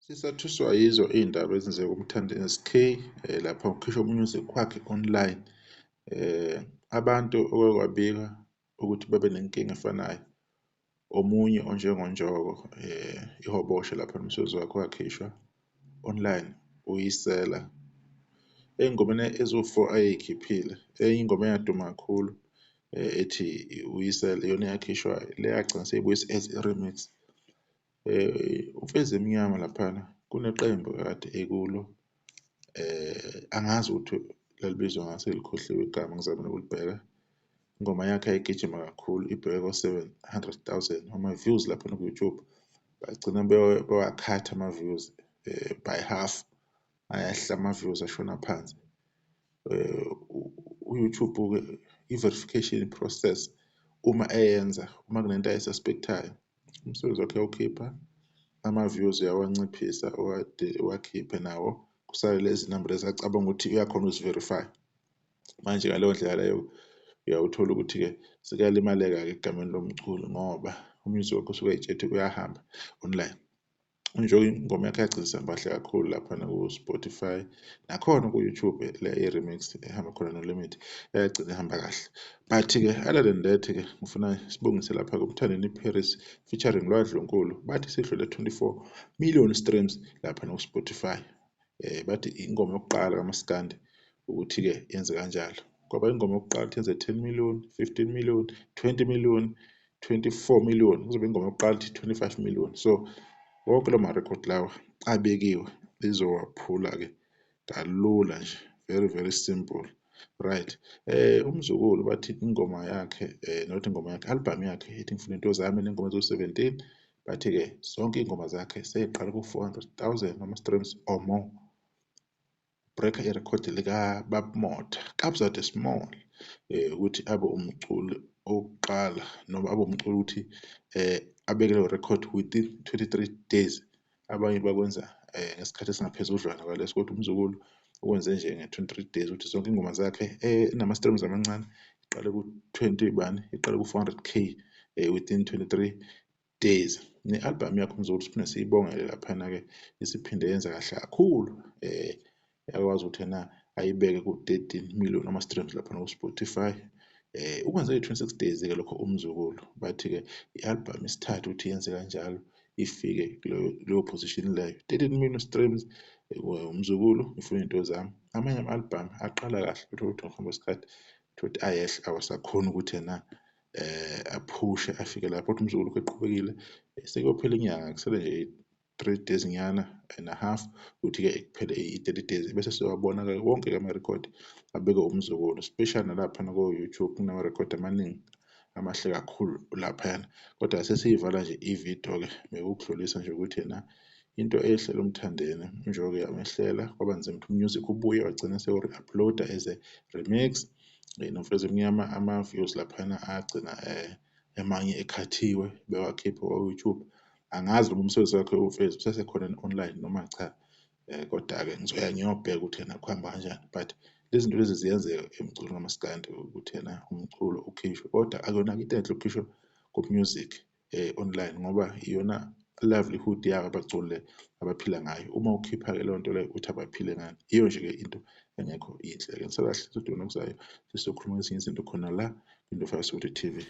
Sisathuswa yizo iy'ndaba ezenzeka kuMthandeni SK lapha kukhishwa umusic wakhe online. Abantu okwake kwabikwa ukuthi babe nenkinga efanayo, omunye onjengoNjoko ihobosha lapha umsebenzi wakhe wakhishwa online uyisela. Ey'ngomeni eziwu-four ayey'khiphile, enye ingoma eyaduma kakhulu ethi uyisela iyona eyakhishwa le yagcina seyibuyisa as i-remix. UMfezi Emnyama laphana kuneqembu akade ekulo, angazi ukuthi lalibizwa ngani, sengilikhohliwe igama ngizame ukulibheka. Ingoma yakhe yayigijima kakhulu ibheke ko-700,000 ama-views laphana ku-YouTube. Bagcina bewakhatha ama-views by half, ayehla ama-views ashona phansi. U-YouTube-ke i-verification process uma eyenza, uma kunento ayi-suspect-ayo, umsebenzi wakhe uyawukhipha, ama-views uyawanciphisa uwakhiphe nawo, kusale lezi namba lezi acabanga ukuthi uyakhona ukuzi-verify-a. Manje ngaleyo ndlela leyo uyawuthola ukuthi-ke sekuyalimaleka-ke egameni lomculo ngoba umusic wakhe usuke ey'tshela ukuthi uyahamba online. Njengoba ingoma yakhe yagcina isihamba kahle kakhulu laphana ku-Spotify nakhona ku-YouTube le ye-remix ehamba khona no-Limit yagcina ihamba kahle. But-ke other than that-ke ngifuna sibongise lapha kuMthandeni Paris featuring Lwa Ndlunkulu, bathi sidlule 24 million streams laphana ku-Spotify. Bathi ingoma yokuqala kaMaskandi ukuthi-ke yenze kanjalo. Kwaba ingoma yokuqala ukuthi yenze 10 million, 15 million, 20 million, 24 million, kuzoba ingoma yokuqala ukuthi 25 million. So wonke lo marekhodi lawa abekiwe izowaphula-ke kalula nje, very very simple, right? Umzukulu bathi ingoma yakhe, not ingoma yakhe, album yakhe ethi Ngifuna Into Zami nengoma eziwu-17, bathi-ke zonke iy'ngoma zakhe sey'qala ku-400,000 ama-streams or more. Break-a irekhodi likaBab Motha, Kabza De Small, ukuthi abe umculi owokuqala noma abe umculi ukuthi abeke leyo record within 23 days. Abanye bakwenza ngesikhathi esingaphezudlwana kwaleso, kodwa umzukulu ukwenze nje nge-23 days ukuthi zonke iy'ngoma zakhe enama-streams amancane iqale ku-20 bani, iqale ku-400K within 23 days. Ne-album yakhe umzukulu siphinde siyibongele laphana-ke, isiphinde yenza kahle kakhulu, yakwazi ukuthi ena ayibeke ku-13 million ama-streams laphana ku-Spotify. Ukwenze nge-26 days-ke lokho umzukulu, bathi-ke i-album isithathu ukuthi yenze kanjalo ifike kuleyo position leyo, 13 million streams. Umzukulu ngifuna iy'nto zami. Amanye ama-album aqala kahle, uthole ukuthi ngokuhamba kwesikhathi uthole ukuthi ayehla, awasakhoni ukuthi ena aphushe afike lapho, kodwa umzukulu lokhu eqhubekile sekuyophela inyanga kusele nje 3 days nyana and a half ukuthi-ke kuphele i-30 days, bese siyowabona-ke wonke-ke amarekhodi abekwe umzukulu, especially nalaphana ko-YouTube kunamarekhodi amaningi amahle kakhulu laphayana. Kodwa sesiyivala nje ividiyo-ke bekuwukudlulisa nje ukuthi yena into ehlela uMthandeni njengoba yamehlela kwaba nzima ukuthi umusic ubuye wagcina sewu-re-upload-a as a remix. NoMfezi Emnyama ama-views laphana agcina amanye ekhathiwe bewakhipha kwa-YouTube. Angazi noma umsebenzi wakhe uMfezi usasekhona online noma cha, kodwa-ke ngizoya ngiyobheka ukuthi yena kuhamba kanjani, but lezi zinto lezi ziyenzeka emculweni kamaskandi ukuthi yena umculo ukhishwe, kodwa akuyona-ke into enhle ukukhishwa ku-music online ngoba iyona livelihood yabo abaculi le abaphila ngayo. Uma ukhipha-ke leyo nto leyo uthi abaphile ngani, iyo nje-ke into engekho yinhle-ke. Ngisakahle sodwa okuzayo sizokhuluma ngezinye izinto khona la kwiNto 5 TV.